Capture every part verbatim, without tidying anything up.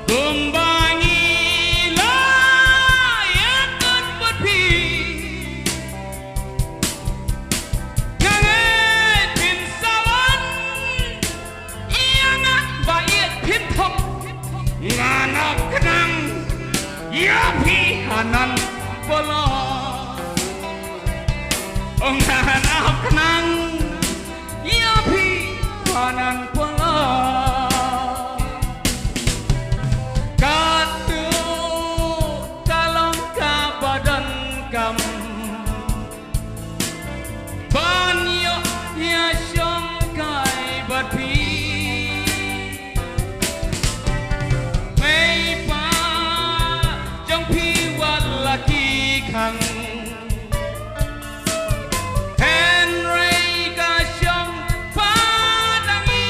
Kumba ngi la ïakynduh bad phi, nga ngeit phin sa wan ïa nga ba ïeit phin thok. Ngan ap khnang ïa phi hanan palat. Ngan ap khnang ïa phi hanan palat. Katto ka long kaba donkam ban ïoh ïashong kai bad phi. Mei pa jong phi wat la ki khang, hynrei ka shong pat ha ngi.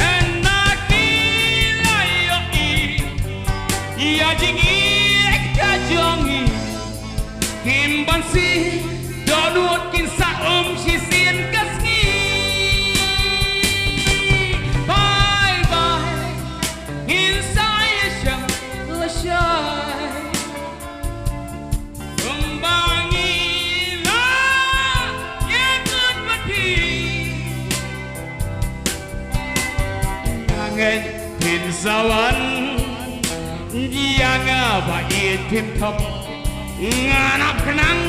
Hynda ki la ïohi ïa jingïeit ka jong ngi, kim banse dohnud, kin sa um shisien ka sngi. Bye bye, ngin sa ïashong lashai. Kumba ngi la ïakynduh bad phi, nga ngeit phin sa wan ïa nga ba ïeit phin thok. Ngan ap khnang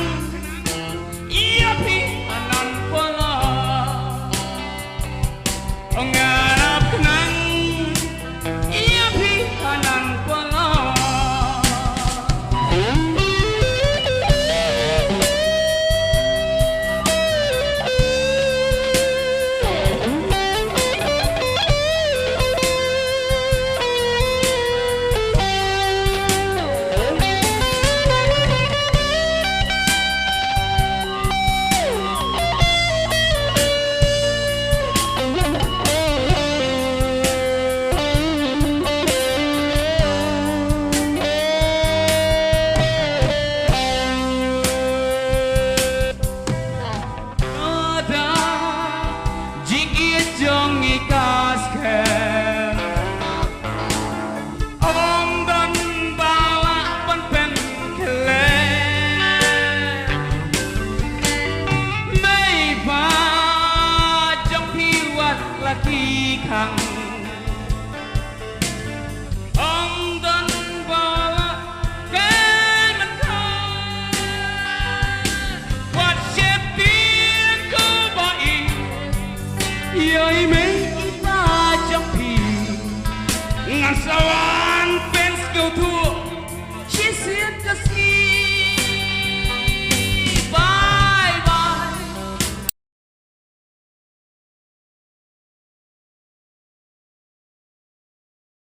ïa phi hanan palat. Ngan ap khnang ïa phi hanan palat. Lada jingïeit jong ngi ka skhem, ym don ba lah ban pynkhleh. Mei pa jong phi wat la ki khang, ym don ba lah ban khleh. Wat sheptieng ko ba ïeit ïa i mei i pa jong phi. Ngan sa wan